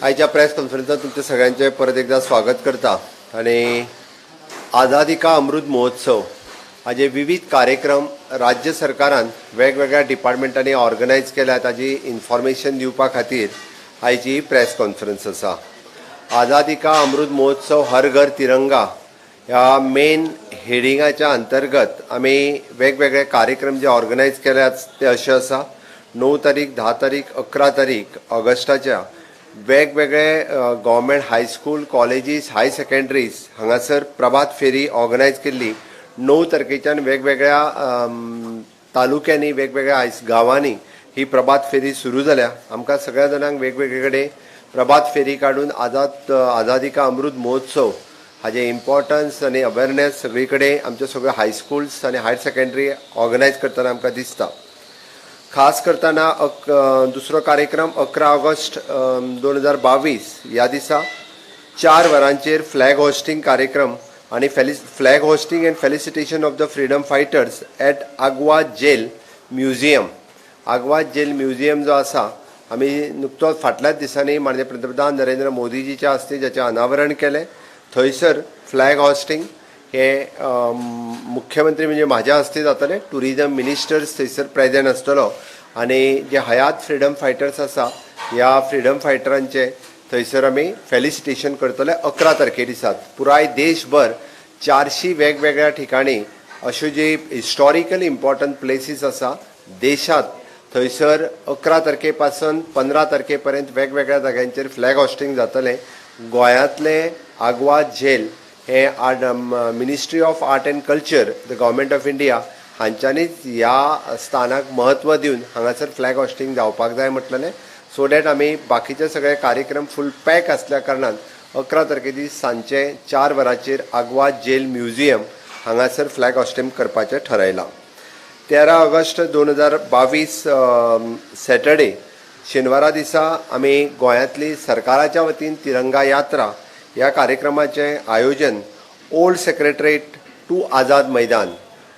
आयच्या प्रेस कॉन्फरन्सात तुमचे सगळ्यांचे परत एकदा स्वागत करता आणि आझादी का अमृत महोत्सव हाजे विविध कार्यक्रम राज्य सरकारान वेगवेगळ्या डिपार्टमेंटांनी ऑर्गनायज केल्या ताजी इन्फॉर्मेशन दिवपा खातीर आयची प्रेस कॉन्फरन्स आसा. आझादी का अमृत महोत्सव हर घर तिरंगा ह्या मेन हेडिंगाच्या अंतर्गत आमी वेगवेगळे कार्यक्रम जे ऑर्गनायज केल्यात ते अशे आसा. 9 तारीख, 10 तारीख, 11 तारीख ऑगस्टाच्या वेगवेगळे government high school, colleges, high secondaries हांगासर प्रभात फेरी ऑर्गनायज केल्ली. 9 तारखेच्यान वेगवेगळ्या तालुक्यांनी, वेगवेगळ्या गांवांनी ही प्रभात फेरी सुरू जाल्या. आमकां सगळ्या जाणांक वेगवेगळे कडेन प्रभात फेरी काडून आझादी का अमृत महोत्सव हाजें इम्पॉर्टन्स आनी अवेरनेस सगळी कडेन आमच्यो सगळ्यो हायस्कुल्स आनी हायर सेकंडरी ऑर्गनायज करतना आमकां दिसता. खास करतना दुसरो कार्यक्रम 11 ऑगस्ट 2022 ह्या दिसा 4 वरांचेर फ्लॅग होस्टिंग कार्यक्रम आनी flag hoisting and felicitation of the freedom fighters at Aguada Jail Museum. Aguada Jail Museum जो आसा, आमी नुकतोच फाटल्याच दिसांनी माननीय पंतप्रधान नरेंद्र मोदीजीच्या हस्ते जाचें अनावरण केलें, थंयसर फ्लॅग होस्टिंग हे मुख्यमंत्री म्हणजे म्हाज्या हस्ते जातलें. टुरिजम मिनिस्टर्स थंयसर प्रेझेंट आसतलो आनी जे हयात फ्रिडम फायटर्स आसा, ह्या फ्रिडम फायटरांचे थंयसर आमी फेलिसिटेशन करतले. 11 तारखे दिसात पुराय देशभर 400 वेगवेगळ्या ठिकाणी अश्यो जी हिस्टॉरिकल इम्पॉर्टंट प्लेसीस आसा देशात, थंयसर 11 तारखे पासून 15 तारखे पर्यंत वेगवेगळ्या जाग्यांचेर फ्लॅग होस्टिंग जातलें. गोंयांतले आगवाद झेल हे art Ministry of Art and Culture, the Government of India हांच्यांनीच ह्या स्थानाक म्हत्व दिवन हांगासर फ्लॅग होस्टिंग जावपाक जाय म्हटलेलें, सो that आमी बाकीचे सगळे कार्यक्रम फूल पॅक आसल्या कारणान 11 तारखे दीस सांजचे 4 वरांचेर आगवाद जेल म्युझियम हांगासर फ्लॅग होस्टिंग करपाचें ठरयलां. 13 ऑगस्ट 2022 सॅटर्डे, शेनवारा दिसा आमी गोंयांतली सरकाराच्या वतीन तिरंगा यात्रा ह्या कार्यक्रमाचें आयोजन old secretariat two Azad Maidan.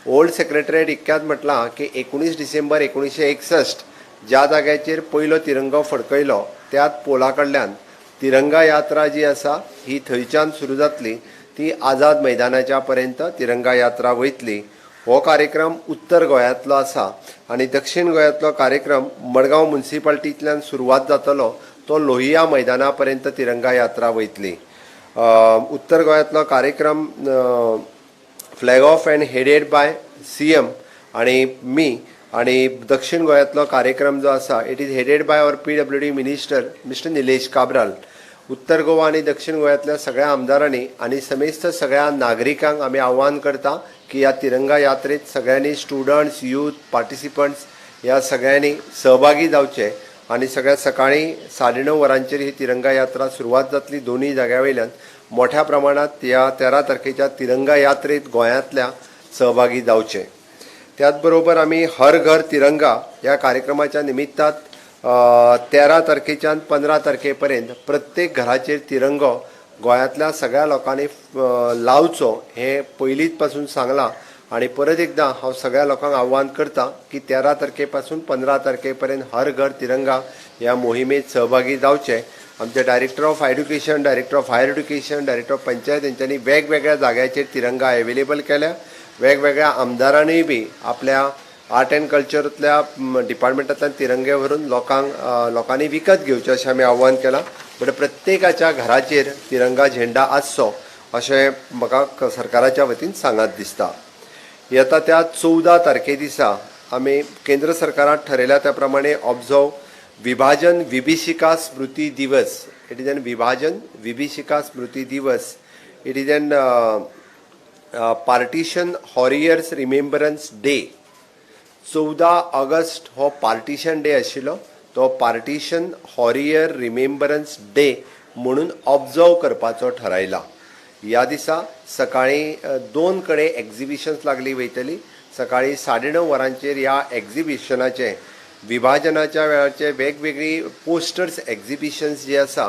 Old secretariat इतक्यात म्हटलां की 19 डिसेंबर 1961 ज्या जाग्याचेर पयलो तिरंगो फडकयलो, त्याच पोला कडल्यान तिरंगा यात्रा जी आसा ही थंयच्यान सुरू जातली. ती आझाद मैदानाच्या पर्यंत तिरंगा यात्रा वयतली. हो कार्यक्रम उत्तर गोंयांतलो आसा आनी दक्षिण गोंयांतलो कार्यक्रम मडगांव मुन्सिपाल्टींतल्यान सुरवात जातलो, तो लोहिया मैदाना पर्यंत तिरंगा यात्रा वयतली. उत्तर गोंयांतलो कार्यक्रम flag off and headed by CM आणि मी आणि दक्षिण गोंयांतलो कार्यक्रम जो आसा, it is headed by our PWD Minister, Mister Nilesh Cabral. उत्तर गोवा आनी दक्षिण गोंयांतल्या सगळ्या आमदारांनी आनी समेस्त सगळ्या नागरिकांक आमी आव्हान करता की ह्या तिरंगा यात्रेत सगळ्यांनी, स्टुडंट्स, यूथ, पार्टिसिपंट्स ह्या सगळ्यांनी सहभागी जावचे आनी सगळ्या सकाळी 9:30 वरांचेर ही तिरंगा यात्रा सुरवात जातली. दोनूय जाग्या वयल्यान मोठ्या प्रमाणात ह्या 13 तारखेच्या तिरंगा यात्रेत गोंयांतल्या सहभागी जावचे. त्याच बरोबर आमी हर घर तिरंगा ह्या कार्यक्रमाच्या निमित्तात 13 तारखेच्यान 15 तारखे पर्यंत प्रत्येक घराचेर तिरंगो गोंयांतल्या सगळ्या लोकांनी लावचो हें पयलींच पासून सांगलां आनी परत एकदां हांव सगळ्या लोकांक आव्हान करता की 13 तारखे पासून 15 तारखे पर्यंत हर घर तिरंगा ह्या मोहिमेत सहभागी जावचे. आमचे Director of Education, Director of Higher Education, Director of Panchayat हेंच्यांनी वेगवेगळ्या जाग्याचेर तिरंगा अवेलेबल केल्या. वेगवेगळ्या आमदारांनीय बी आपल्या आर्ट अँड कल्चरांतल्या डिपार्टमेंटांतल्यान तिरंगे व्हरून लोकांनी विकत घेवचे अशें आमी आव्हान केलां. बट प्रत्येकाच्या घराचेर तिरंगा झेंडा आसचो अशें म्हाका सरकाराच्या वतीन सांगात दिसता. येता त्या 14 तारखे दिसा आमी केंद्र सरकारान ठरयल्या त्या प्रमाणे ऑब्जर्व विभाजन विभीषिका स्मृती दिवस. It is an विभाजन विभीषिका स्मृती दिवस. It is an Partition Horrors Remembrance Day. 14 August हो पार्टिशन डे आशिल्लो, तो पार्टिशन हॉरियर रिमेंबरन्स डे म्हणून ऑब्जर्व करपाचो ठरायला. ह्या दिसा सकाळी दोन कडेन एक्झिबिशन्स लागली वयतली. सकाळी 9:30 वरांचेर ह्या एक्झिबिशनाचे विभाजनाच्या वेळाचे वेगवेगळी पोस्टर्स एक्झिबिशन्स जी आसा,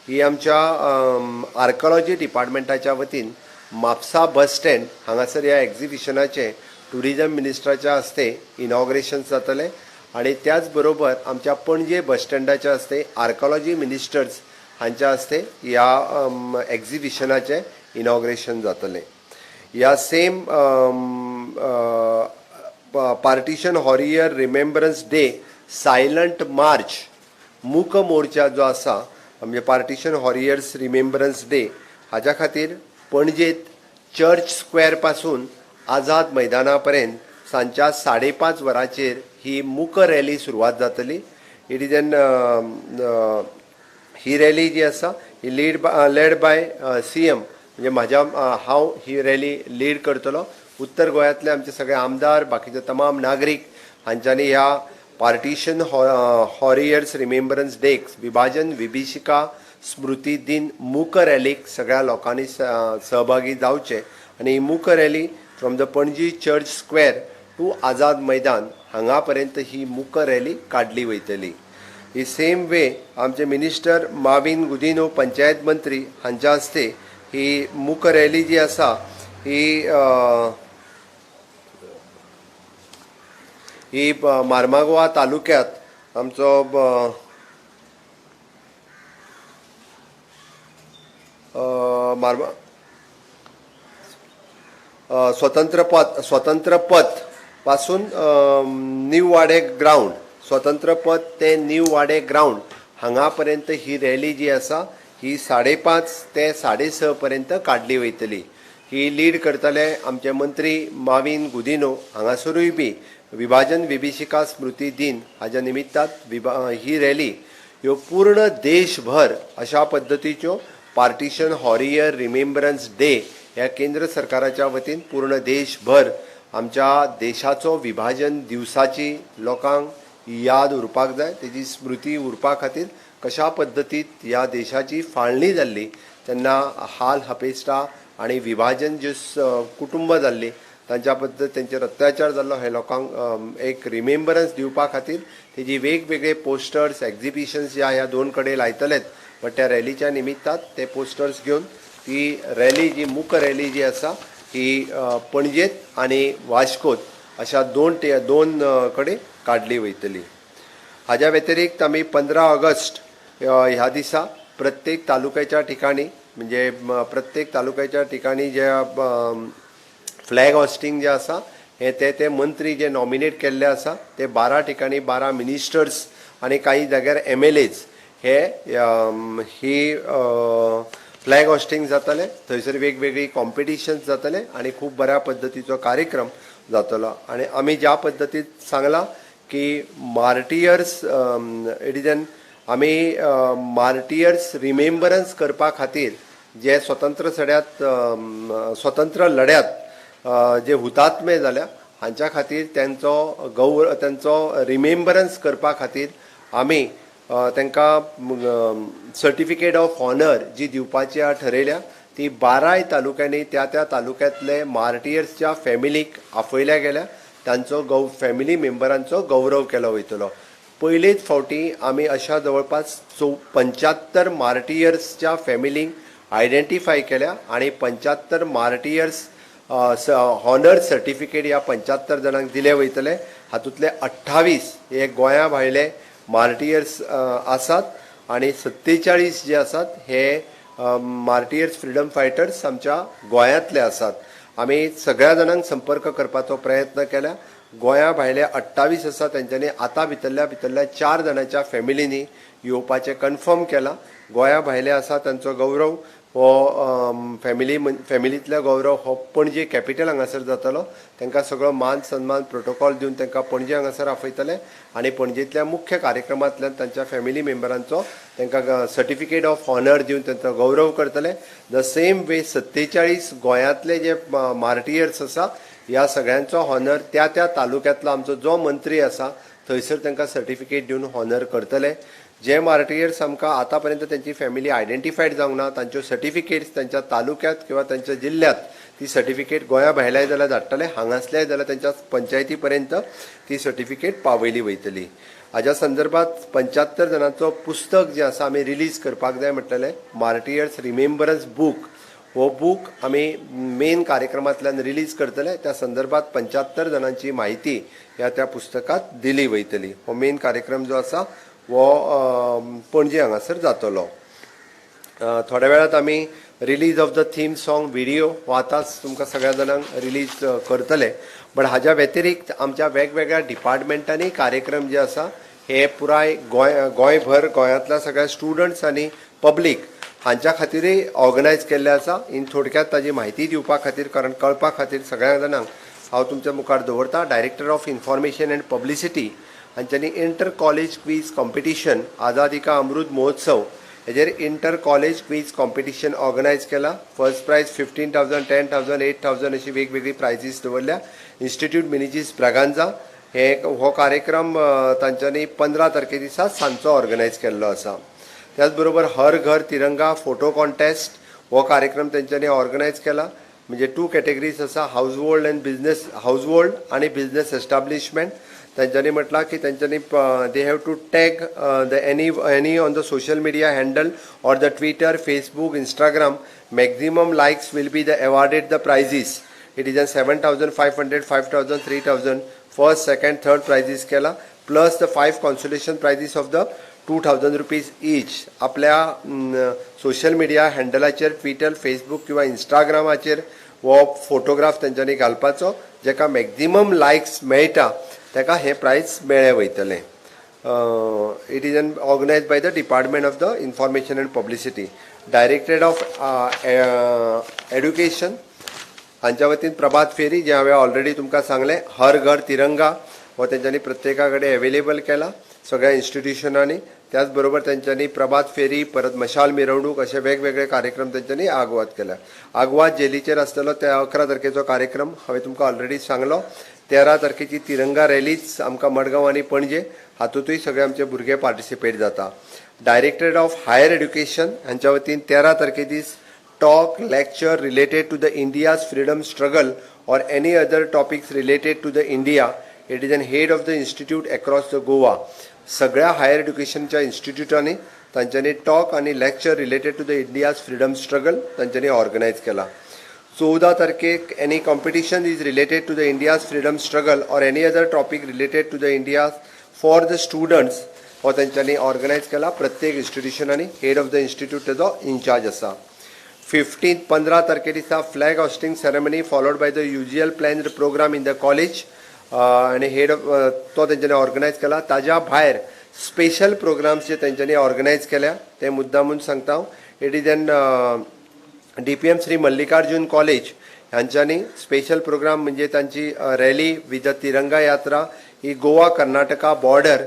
ही आमच्या आर्कॉलॉजी डिपार्टमेंटाच्या वतीन म्हापसा बस स्टँड हांगासर ह्या एक्झिबिशनाचे टुरिजम मिनिस्टराच्या हस्ते इनॉग्रेशन जातलें आणि त्याच बरोबर आमच्या पणजे बस स्टँडाच्या हस्ते आर्कॉलॉजी मिनिस्टर्स हांच्या हस्ते ह्या एक्झिबिशनाचें इनॉग्रेशन जातलें. ह्या same Partition Warrior Remembrance Day silent march, मूक मोर्चा जो आसा, म्हणजे पार्टिशन वॉरियर्स रिमेंबरन्स डे, हाज्या खातीर पणजेत चर्च स्क्वेअर पासून आझाद मैदाना पर्यंत सांजच्या 5:30 वरांचेर ही मूक रॅली सुरवात जातली. It is an he rally जी आसा ही led by CM, म्हणजे म्हाज्या हांव ही रॅली लीड करतलो. उत्तर गोंयांतले आमचे सगळे आमदार, बाकीचे तमाम नागरीक हांच्यांनी ह्या पार्टिशन वॉरियर्स रिमेंबरन्स डेक, विभाजन विभिषिका स्मृती दिन मूक रॅलीक सगळ्या लोकांनी सहभागी जावचे आनी ही मूक rally from the Panaji Church Square to Azad Maidan हांगा पर्यंत ही मूक रॅली काडली वयतली. ही सेम वे आमचे मिनिस्टर माविन गुदिनो, पंचायत मंत्री, हांच्या हस्ते ही मूक रॅली जी आसा ही मार्मागोवा तालुक्यात आमचो मार्मा स्वतंत्र पथ पासून न्यू वाडे ग्रावंड, स्वतंत्र पथ ते न्यू वाडे ग्रावंड हांगा पर्यंत ही रॅली जी आसा ही 5:30 ते 6:30 पर्यंत काडली वयतली. ही लीड करतले आमचे मंत्री माविन गुदिनो. हांगासरूय बी विभाजन विभिषिका स्मृती दिन हाज्या निमित्तान ही रॅली ह्यो पूर्ण देशभर अशा पद्दतीच्यो पार्टिशन वॉरियर रिमेंबरन्स डे ह्या केंद्र सरकाराच्या वतीन पूर्ण देशभर आमच्या देशाचो विभाजन दिवसाची लोकांक याद उरपाक जाय, तेजी स्मृती उरपा खातीर कशा पद्दतीत ह्या देशाची फाळणी जाल्ली तेन्ना हाल हपेस्टा आनी विभाजन ज्यो कुटुंब जाल्ली तांच्या बद्दल तेंचेर अत्याचार जाल्लो हे लोकांक एक रिमेंबरन्स दिवपा खातीर तेजी वेगवेगळे पोस्टर्स, एक्झिबिशन्स ज्या ह्या दोन कडेन लायतलेच. बट त्या रॅलीच्या निमित्तान ते पोस्टर्स घेवन ती रॅली जी मूक रॅली जी आसा ही पणजेत आनी वास्कोत अशा दोन कडेन काडली वयतली. हाज्या व्यतिरिक्त आमी 15 ऑगस्ट ह्या दिसा प्रत्येक तालुक्याच्या ठिकाणी, म्हणजे प्रत्येक तालुक्याच्या ठिकाणी जे फ्लॅग हॉस्टिंग जे आसा हे ते ते मंत्री जे नॉमिनेट केल्ले आसा ते 12 ठिकाणी 12 मिनिस्टर्स आनी काही जाग्यार एमएलएज हे ही फ्लॅग हॉस्टिंग जातलें. थंयसर वेगवेगळी कॉम्पिटिशन्स जातले आनी खूब बऱ्या पद्दतीचो कार्यक्रम जातलो. आनी आमी ज्या पद्दतीत सांगलां की मार्टियर्स it is an आमी मार्टियर्स रिमेंबरन्स करपा खातीर जे स्वतंत्र सड्यात, स्वतंत्र लढ्यात जे हुतात्मे जाल्या हांच्या खातीर तेंचो रिमेंबरन्स करपा खातीर आमी तांकां सर्टिफिकेट ऑफ ऑनर जी दिवपाची ठरयल्या ती 12 तालुक्यांनी त्या त्या तालुक्यांतले मार्टियर्सच्या फॅमिलीक आपयल्या गेल्या, तांचो फॅमिली मेंबरांचो गौरव केलो वयतलो. पयलेच फावटी आमी अशा जवळपास 75 मार्टियर्सच्या फॅमिलींक आयडेंटिफाय केल्या आनी 75 मार्टियर्स ऑनर सर्टिफिकेट ह्या 75 जाणांक दिले वयतले. हातूंतले 28 हे गोंया भायले मार्टियर्स आसात आनी 47 जे आसात हे मार्टियर्स फ्रिडम फायटर्स आमच्या गोंयांतले आसात. आमी सगळ्या जाणांक संपर्क करपाचो प्रयत्न केला. गोंया भायले 28 आसा तेंच्यांनी आतां भितरल्या भितरल्या 4 जाणांच्या फॅमिलींनी येवपाचें कन्फर्म केलां. गोंया भायले आसा तांचो गौरव हो फॅमिलींतलो गौरव हो पणजे कॅपिटल हांगासर जातलो. तांकां सगळो मान सन्मान प्रोटोकॉल दिवन तांकां पणजे हांगासर आपयतले आनी पणजेंतल्या मुख्य कार्यक्रमांतल्यान तांच्या फॅमिली मेंबरांचो तांकां सर्टिफिकेट ऑफ ऑनर दिवन तांचो गौरव करतले. The same way 47 गोंयांतले जे मार्टियर्स आसा ह्या सगळ्यांचो ऑनर त्या त्या तालुक्यांतलो आमचो जो मंत्री आसा थंयसर तांकां सर्टिफिकेट दिवन ऑनर करतले. जे मार्टियर्स आमकां आतां पर्यंत तेंची फॅमिली आयडेंटिफायड जावंक ना तांच्यो सर्टिफिकेट्स तांच्या तालुक्यांत किंवा तांच्या जिल्ल्यांत ती सर्टिफिकेट गोंया भायल्याय जाल्यार धाडटले, हांगासल्याय जाल्यार तांच्या पंचायती पर्यंत ती सर्टिफिकेट पावयली वयतली. हाज्या संदर्भात 75 जाणांचो पुस्तक जें आसा आमी रिलीज करपाक जाय म्हटलेलें, मार्टियर्स रिमेंबरन्स बूक, हो बूक आमी मेन कार्यक्रमांतल्यान रिलीज करतले. त्या संदर्भात 75 जाणांची म्हायती ह्या त्या पुस्तकांत दिली वयतली. हो मेन कार्यक्रम जो आसा हो पणजे हांगासर जातलो. थोड्या वेळात आमी release of the theme song video हो आतांच तुमकां सगळ्या जाणांक रिलीज करतले. बट हाज्या व्यतिरिक्त आमच्या वेगवेगळ्या डिपार्टमेंटांनी कार्यक्रम जे आसा हे पुराय गोंय गोंयभर गोंयांतल्या सगळ्या स्टुडंट्स आनी पब्लीक हांच्या खातीरय ऑर्गनायज केल्ले आसा. इन थोडक्यात ताजी म्हायती दिवपा खातीर, कारण कळपा खातीर सगळ्या जाणांक हांव तुमच्या मुखार दवरता. Director of Information and Publicity हांच्यांनी inter college quiz competition, आझादी का अमृत महोत्सव हेजेर inter college quiz competition organize केला. First prize 15,000, 10,000, 8,000 अशी वेगवेगळी प्रायजीस दवरल्या. इन्स्टिट्यूट मिनेझीस ब्रागांझा हे हो कार्यक्रम तांच्यांनी 15 तारखे दिसा सांजचो ऑर्गनायज केल्लो आसा. त्याच बरोबर हर घर तिरंगा फोटो कॉन्टेस्ट हो कार्यक्रम तेंच्यांनी ऑर्गनायज केला. म्हणजे टू कॅटेगरीज आसा, household and business, household आनी बिझनेस एस्टाब्लिशमेंट. तेंच्यांनी म्हटलां की तेंच्यांनी they have to tag the any on the social media handle or the Twitter, Facebook, Instagram. Maximum likes will be the awarded the prizes. It is an 7,500, 5,000, 3,000 first, second, third prizes केला, plus the five consolation prizes of the ₹2,000 each. आपल्या social media हँडलाचेर, Twitter, Facebook किंवा इंस्टाग्रामाचेर हो photograph तेंच्यांनी घालपाचो. जेका maximum likes मेळटा ताका हें प्रायज मेळ्ळें वयतलें. It is an organize by the Department of the Information and Publicity. Directorate of Education हांच्या वतीन प्रभात फेरी, जे हांवें ऑलरेडी तुमकां सांगलें. हर घर तिरंगा हो तेंच्यांनी प्रत्येका कडेन अवेलेबल केला सगळ्या इन्स्टिट्युशनांनी. त्याच बरोबर तेंच्यांनी प्रभात फेरी, परत मशाल मिरवणूक असे वेगवेगळे कार्यक्रम तेंच्यांनी आगवाद केल्या. आगवाद जेलीचेर आसतलो त्या 11 तारखेचो कार्यक्रम हांवें तुमकां ऑलरेडी सांगलो. 13 तारखेची तिरंगा रॅलीच आमकां मडगांव आनी पणजे, हातूंतय सगळे आमचे भुरगे पार्टिसिपेट जाता. डायरेक्टरेट ऑफ हायर एड्युकेशन हांच्या वतीन 13 तारखे दीस talk, lecture related to the India's freedom struggle or any other topics related to the India. It is an head of the institute across the Goa. सगळ्या higher एड्युकेशनच्या इन्स्टिट्यूटांनी तांच्यांनी talk आनी lecture related to the India's freedom struggle तांच्यांनी organise केला. 14 तारखेक any competition is related to the India's freedom struggle or any other topic related to the India for the students हो तांच्यांनी organise केला प्रत्येक इन्स्टिट्युशनांनी. Head of the institute तेजो in-charge आसा. 15, 15 तारखे दिसा flag hoisting ceremony followed by the usual planned program in the college आनी head तो तेंच्यांनी ऑर्गनायज केला. ताज्या भायर स्पेशल प्रोग्राम्स जे तेंच्यांनी ऑर्गनायज केल्या ते मुद्दामून सांगता हांव. It is an DPM Shri Mallikarjun college ह्यांच्यानी स्पेशल प्रोग्राम म्हणजे तांची रॅली विथ the तिरंगा यात्रा ही गोवा कर्नाटका बॉर्डर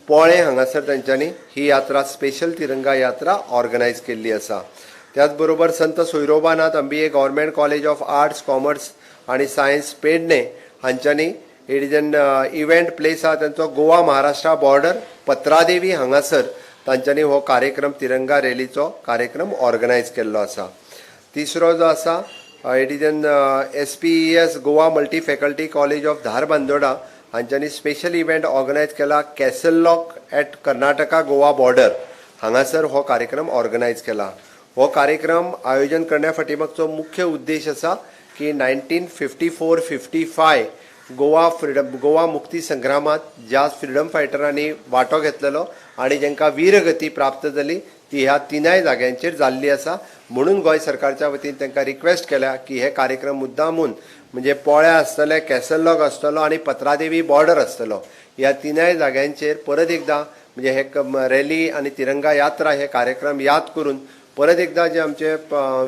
पोळे हांगासर तेंच्यांनी ही यात्रा, स्पेशल तिरंगा यात्रा ऑर्गनायज केल्ली आसा. त्याच बरोबर Sant Soyrobanath Ambiye government college of arts, commerce आणि सायन्स, पेडणे हांच्यांनी it is an event place आहा तांचो गोवा महाराष्ट्रा बॉर्डर पत्रादेवी हांगासर तांच्यांनी हो कार्यक्रम, तिरंगा रॅलीचो कार्यक्रम ऑर्गनायज केल्लो आसा. तिसरो जो आसा, it is an SPES Goa Multi Faculty College of Dharbandora हांच्यांनी स्पेशल इव्हेंट ऑर्गनायज केला. Castle Rock at Karnataka Goa border हांगासर हो कार्यक्रम ऑर्गनायज केला. हो कार्यक्रम आयोजन करण्या फाटी मागचो मुख्य उद्देश आसा की 1954-55 गोवा फ्रिडम, गोवा मुक्ती संग्रामात ज्या फ्रिडम फायटरांनी वांटो घेतलेलो आनी जांकां वीरगती प्राप्त जाली ती ह्या तिनाय जाग्यांचेर जाल्ली आसा. म्हणून गोंय सरकारच्या वतीन तांकां रिक्वेस्ट केल्या की हे कार्यक्रम मुद्दामून म्हणजे पोळ्या आसतले, कॅसल रॉक आसतलो आनी पत्रादेवी बॉर्डर आसतलो, ह्या तिनाय जाग्यांचेर परत एकदां म्हणजे हे रॅली आनी तिरंगा यात्रा हे कार्यक्रम याद करून परत एकदां जे आमचे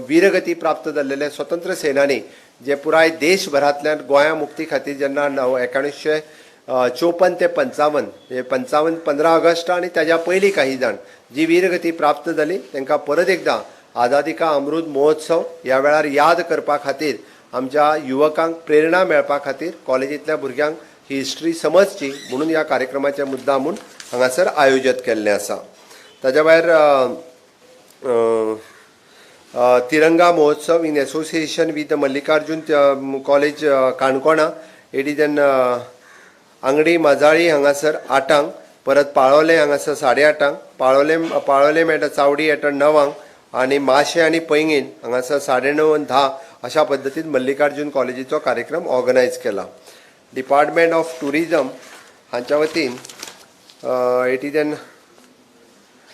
वीरगती प्राप्त जाल्लेले स्वतंत्र सेनानी जे पुराय देशभरांतल्यान गोंया मुक्ती खातीर जेन्ना नव 1954 ते 55, म्हणजे 55, 15 ऑगस्ट आनी ताज्या पयलीं काही जाण जी वीरगती प्राप्त जाली तांकां परत एकदां आझादी का अमृत महोत्सव ह्या वेळार याद करपा खातीर, आमच्या युवकांक प्रेरणा मेळपा खातीर, कॉलेजींतल्या भुरग्यांक ही हिस्ट्री समजची म्हणून ह्या कार्यक्रमाचें मुद्दाम म्हूण हांगासर आयोजीत केल्लें आसा. ताज्या भायर अ, अ, अ, तिरंगा महोत्सव in association with Mallikarjun College, Canacona. It is an Angadi Majali हांगासर 8आंक, परत पाळोले हांगासर 8:30आंक, पाळोले पाळोले मेळटा चावडी येता 9आंक आनी माशे आनी पैंगीण हांगासर 9:30 आनी 10 अशा पद्दतीन मल्लिकार्जून कॉलेजीचो कार्यक्रम ऑर्गनायज केला. डिपार्टमेंट ऑफ टुरिझम हांच्या वतीन it is an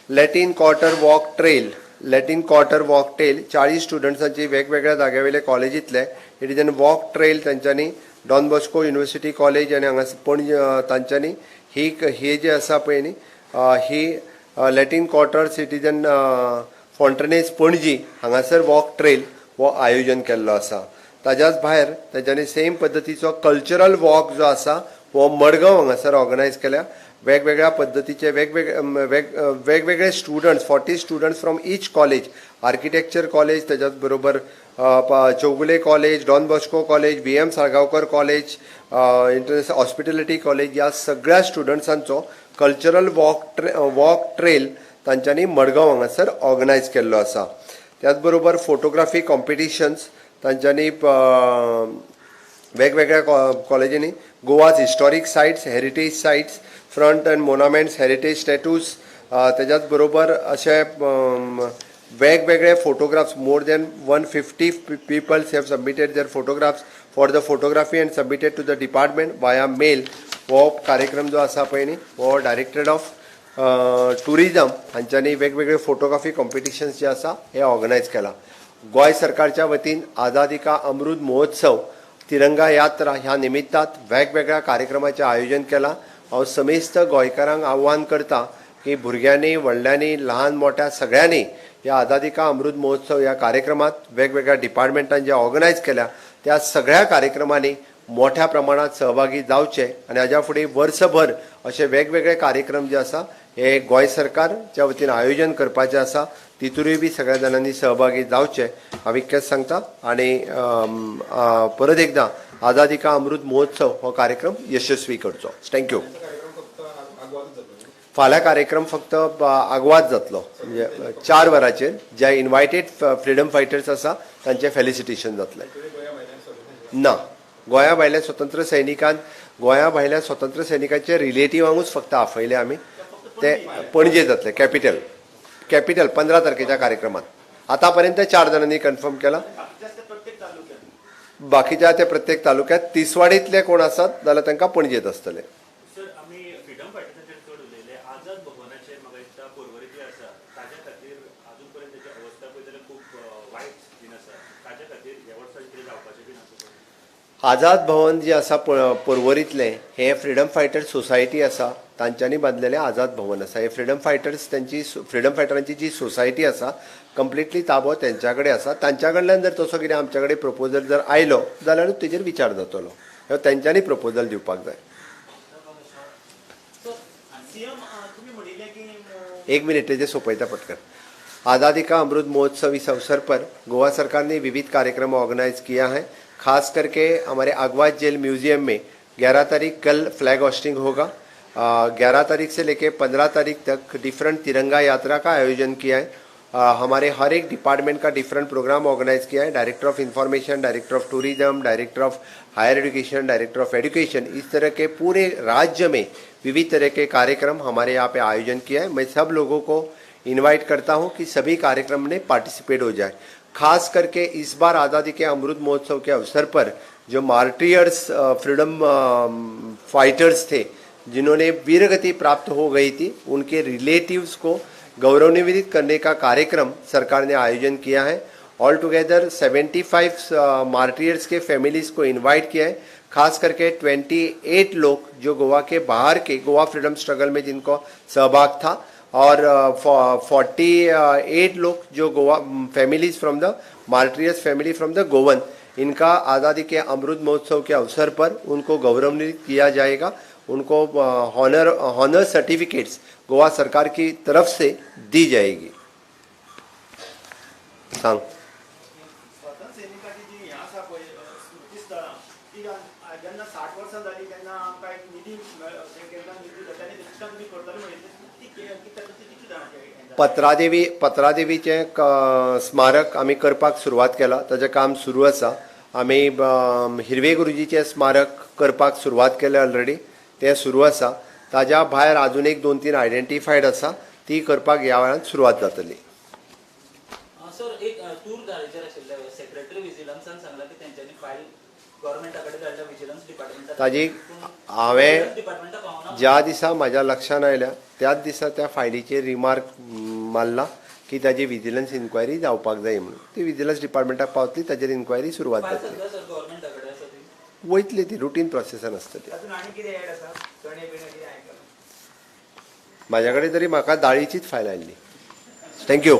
Latin Quarter Walk Trail. Latin quarter walk trail 40 स्टुडंट्सांची वेगवेगळ्या जाग्या वयले कॉलेजींतले it is an walk trail तांच्यांनी डॉन बॉस्को युनिवर्सिटी कॉलेज आनी हांगा पणजे तांच्यांनी ही ही जी आसा पळय न्ही ही लॅटीन क्वॉर्टर सिटीजन फॉन्टनेज पणजी हांगासर वॉक ट्रेल हो आयोजन केल्लो आसा. ताज्याच भायर तांच्यांनी सेम पद्दतीचो कल्चरल वॉक जो आसा हो मडगांव हांगासर ऑर्गनायज केल्या. वेगवेगळ्या पद्दतीचे वेगवेगळे students 40 students from each college, architecture college, त्याच्याच बरोबर Chowgule college, Don Bosco college, V M Salgaocar college, international hospitality college ह्या सगळ्या स्टुडंट्सांचो कल्चरल वॉक ट्रेल तांच्यांनी मडगांव हांगासर ऑर्गनायज केल्लो आसा. त्याच बरोबर फोटोग्राफी कॉम्पिटिशन्स तांच्यांनी वेगवेगळ्या कॉलेजींनी Goa's historic sites, heritage sites, front and monuments, heritage statues, त्याच्याच बरोबर अशे वेगवेगळे photographs more than 150 peoples have submitted their photographs for the photography and submitted to the department via mail. हो कार्यक्रम जो आसा पळय न्ही हो डायरेक्टरेट ऑफ टुरिजम हांच्यांनी वेगवेगळे फोटोग्राफी कॉम्पिटिशन्स जे आसा हे ऑर्गनायज केला. गोंय सरकारच्या वतीन आझादी का अमृत महोत्सव तिरंगा यात्रा ह्या निमित्तात वेगवेगळ्या कार्यक्रमाचें आयोजन केलां. हांव समेस्त गोंयकारांक आव्हान करता की भुरग्यांनी, व्हडल्यांनी, ल्हान मोठ्या सगळ्यांनी ह्या आझादी का अमृत महोत्सव ह्या कार्यक्रमात वेगवेगळ्या डिपार्टमेंटान जे ऑर्गनायज केल्या त्या सगळ्या कार्यक्रमांनी मोठ्या प्रमाणात सहभागी जावचे आनी हाज्या फुडें वर्सभर अशे वेगवेगळे कार्यक्रम जे आसा हे गोंय सरकारच्या वतीन आयोजन करपाचें आसा, तितूनय बी सगळ्या जाणांनी सहभागी जावचे हांव इतकेंच सांगता. आनी परत एकदां आझादी का अमृत महोत्सव हो कार्यक्रम यशस्वी करचो. Thank you. फाल्यां कार्यक्रम फक्त आगवाद जातलो, म्हणजे 4 वरांचेर जे इन्वायटेड फ्रिडम फायटर्स आसा तांचें फेलिसिटेशन जातलें. ना, गोंया भायल्या स्वतंत्र सैनिकान, गोंया भायल्या स्वतंत्र सैनिकांचे रिलेटिवांकूच फक्त आपयले आमी. ते पणजे जातले, कॅपिटल कॅपिटल 15 तारखेच्या कार्यक्रमात. आतापर्यंत 4 जाणांनी कन्फर्म केला, बाकीच्या ते प्रत्येक तालुक्यात. तिसवाडीतले कोण आसात जाल्यार तांकां पणजेत आसतले. सर, आमी फ्रिडम फायटर्साचेर चड उलयले. आझाद भवनाचेर म्हाका दिसता पर्वरी जी आसा ताज्या खातीर अजून पर्यंत ताची अवस्था पळयत जाल्यार खूब वायट स्थितीन आसा. ताज्या खातीर ह्या वर्सा कितें जावपाचें बीन आसा? आझाद भवन जे आसा पर्वरीतलें हें फ्रिडम फायटर सोसायटी आसा तांच्यांनी बांदलेलें आझाद भवन आसा. हे फ्रिडम फायटर्स तांची फ्रिडम फायटरांची जी सोसायटी आसा कंप्लिटली ताबो तेंच्या कडेन आसा. तांच्या कडल्यान जर तसो कितें आमच्या कडेन प्रपोजल जर आयलो जाल्यारूच तेजेर विचार जातलो. हे तेंच्यांनी प्रपोजल दिवपाक जाय. एक मिनट, तेजेर सोंपयता पटकन. आज़ादी का अमृत महोत्सव इस अवसर पर गोवा सरकार ने विविध कार्यक्रम ऑर्गेनाइज किया है. खास करके हमारे अगवाद जेल म्यूजियम में 11 तारीख कल फ्लैग होस्टिंग होगा. 11 तारीख से लेके 15 तारीख तक डिफरेंट तिरंगा यात्रा का आयोजन किया है. हमारे हर एक डिपार्टमेंट का डिफरेंट प्रोग्राम ऑर्गेनाइज किया है. Director of information, director of tourism, director of higher education, director of education, इस तरह के पूरे राज्य में विविध तरह के कार्यक्रम हमारे यहाँ पे आयोजन किया है. मैं सब लोगों को इनवाइट करता हूँ कि सभी कार्यक्रम में पार्टिसिपेट हो जाए. खास करके इस बार आज़ादी के अमृत महोत्सव के अवसर पर जो मार्टियर्स फ्रीडम फाइटर्स थे, जिन्होंने वीरगति प्राप्त हो गई थी, उनके रिलेटिव्स को गौरवान्वित करने का कार्यक्रम सरकार ने आयोजन किया है. ऑल टुगेदर 75 मार्टियर्स के फैमिलीज को इनवाइट किया है. खास करके 28 लोग जो गोवा के बाहर के गोवा फ्रीडम स्ट्रगल में जिनको सहभाग था और 48 लोग जो Goa families from the martyrs family from the Goan, इनका आज़ादी के अमृत महोत्सव के अवसर पर उनको गौरवान्वित किया जाएगा. उनको हॉनर हॉनर सर्टिफिकेट्स गोवा सरकार की तरफ से दी जाएगी. सांग. स्वतंत्र सैनिकाची जी हें आसा पळय स्मृती स्थळां ती जेन्ना 60 वर्सां जाली तेन्ना आमकां एक निधी केंद्रान निधी जाता आनी तितूंतल्यान तुमी करतले म्हणिल्लें, ती कितें कितले जाणांचें हें जालें? पत्रादेवीचें स्मारक आमी करपाक सुरवात केला, ताजें काम सुरू आसा. आमी हिरवे गुरुजीचें स्मारक करपाक सुरवात केल्या ऑलरेडी, तें सुरू आसा. ताज्या भायर आजून एक 2-3 आयडेंटिफायड आसा, ती करपाक ह्या वेळान सुरवात जातली. सर, एक तूर दाळीचेर आशिल्ले सेक्रेटरी विजिलन्सान सांगला की तेंच्यांनी फायल गव्हर्मेंटा कडेन धाडल्या विजिलन्स डिपार्टमेंटा. ताजी हांवें डिपार्टमेंटाक पावना. ज्या दिसा म्हाज्या लक्षान आयल्या त्याच दिसा त्या फायलीचेर रिमार्क मारला की ताजी विजिलन्स इन्क्वायरी जावपाक जाय म्हणून. ती विजिलन्स डिपार्टमेंटाक पावतली, ताजेर इन्क्वायरी सुरवात फायल जातली. सद्या सर गव्हर्मेंटा कडेन आसा ती. वयतली ती, रुटीन प्रोसेसान आसता ती. तातूंत आनी कितें ऍड आसा? चणे बिणे कितें आयकलां? म्हाज्या कडेन तरी म्हाका दाळीचीच फायल आयिल्ली. Thank you.